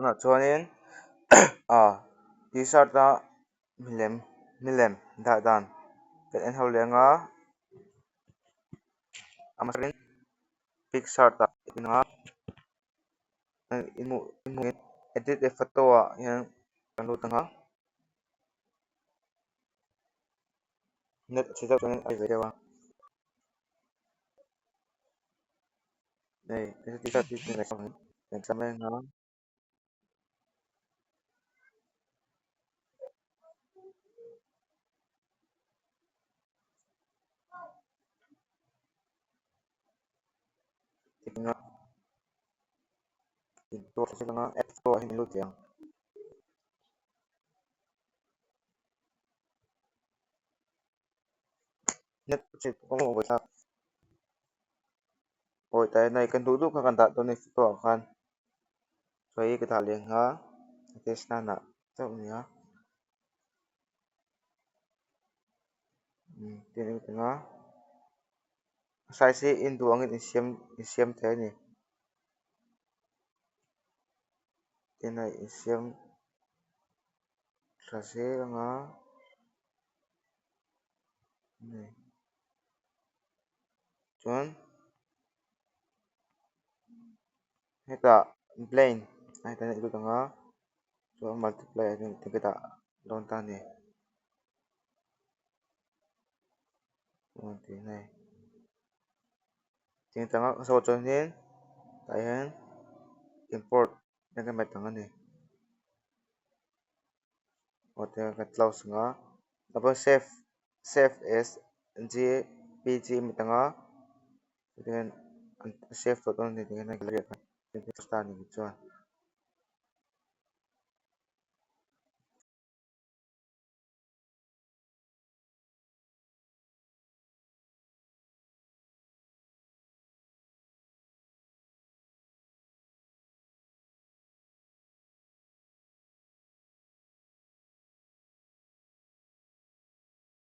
Tunah chuanin ah tshirt a milem milem dah dan kan en ho leh anga a picsart ah edit a photo ah hian kan lut anga net a chhe deuh chuan a ve deuh a hei awi tah hian hei kan duh duh kha kan dah dawn a ni photo ah khan sawi ka dah leh ang a a test nan ah chauh a ni a a size hi in duh angin in siam thei a ni tin a insiam tha zel anga chuan hetah plane a hetah hian i lut ang a chuan multiply ah hian ka dah dawn ta a ni chuanin tah hian import ka hmet ang a ni aw tihian ka close ang a tapawh save save as jpg a hmet ang a tihian a save tawh dawn a ni tihian gallery ah khan chuan.